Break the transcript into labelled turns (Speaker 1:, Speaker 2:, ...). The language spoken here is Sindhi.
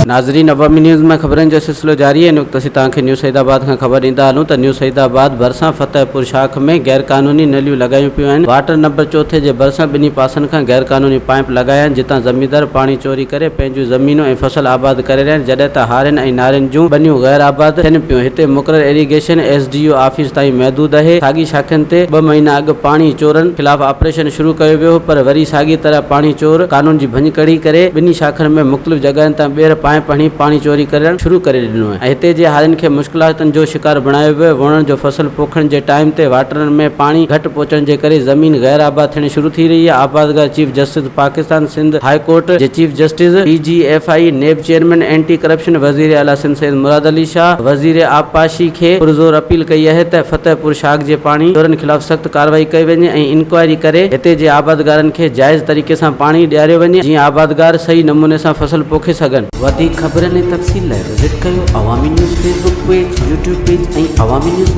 Speaker 1: ناظرين عوامي نيوز ۾ خبرن جو سلسلو جاري آهي هن وقت اسين توهان کي نيو سعيد آباد کان خبر ڏيندا هلون ته نيو سعيد آباد ڀرسان فتح پور شاخ ۾ غير قانوني نليون لڳايون پيون آهن واٽر نمبر چوٿين جي ڀرسان ٻنهي پاسن کان غير قانوني پائيپ لڳايا آهن جتان زميندار پاڻي چوري ڪري پنهنجون زمينون ۽ فصل آباد ڪري رهيا آهن جڏهن ته هارين ۽ نارين جون ٻنيون غير آباد ٿين پيون هتي مقرر irrigation S D O office تائين محدود آهي ساڳي شاخن تي ٻه مهينا اڳ پاڻي چورن خلاف آپريشن شروع ڪيو ويو هو پر وري ساڳي طرح پاڻي چور قانون جي ڀڃڪڙي ڪري ٻنهي شاخن ۾ مختلف جڳهين تان ٻيهر پائيپ هڻي پاڻي چوري ڪرڻ شروع ڪري ڏنو ۽ هتي جي هارين کي مشڪلاتن جو شڪار بڻايو ويو ووڻڻ جو فصل پوکڻ جي ٽائيم تي واٽرن ۾ پاڻي گهٽ پهچڻ جي ڪري زمين غير آباد ٿيڻ شروع ٿي رهي آهي آبادگار chief justice Pakistan Sindh high court جي chief justice D G F I NAB chairman anti corruption وزير اعليٰ سنڌ سيد مراد علي شاهه وزير آبپاشي کي پرزور اپيل ڪئي آهي ته فتح پور شاخ جي پاڻي چورن خلاف سخت ڪارروائي ڪئي وڃي ۽ انڪوائري ڪري هتي جي آبادگارن کي جائز طريقي سان پاڻي ڏياريو وڃي جيئن آبادگار صحيح نموني سان فصل پوکي سگهن. وڌيڪ خبرن ۽ تفصيل لاء وزٽ ڪيو Awami news Facebook page, YouTube page ۽ Awami news web.